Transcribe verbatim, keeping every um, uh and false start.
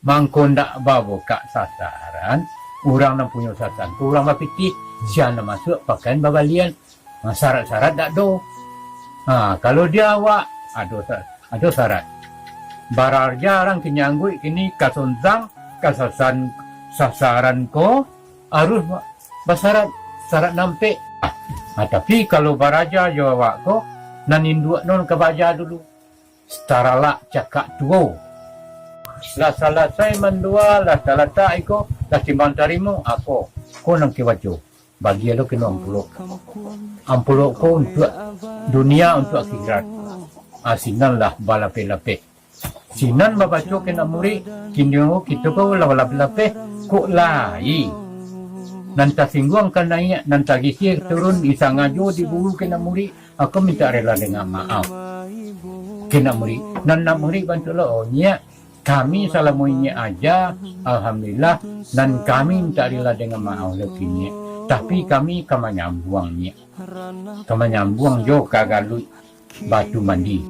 Mangko ndak babukak sasaran, urang nan punyo sasaran tu urang bapitih, sia nan masuak pakaian babalian. Ha, syarat-syarat dak ado. Ha, kalau di awak, ado sa-, ado syarat. Baraja urang kini angguik kini ka sontang, ka sasan-, sasaran ko harus ba-, basyarat, syarat nampek. Ha, tapi kalau baraja jo awak ko, nan induak non ka baraja dulu. Taralak cakak tuo. Lah salasai mandua, lah talatak iko, lah timbang tarimo, ako, ko nan kibaco. Bagi lo kino ampulok. Ampulok ko untuak dunia, untuak akhirat. Ah, sinan lah balapeh-lapeh. Sinan babaco kena murik, kini kito ko lah balapeh-lapeh, kok lai. Nan tasingguang ka naiak, nan tagisia turun, disangajo diburu kena murik, Ako mintak rila danga maaf. Kena murik. Nan nak murik bantuak lo, oh, nyiak. Kami salamo inyiak aja, alhamdulillah, nan kami mintak rila danga maaf lo kini. Tapi kami ka manyambuang, nyiak. Ka manyambuang jo ka galuik Batu Mandi.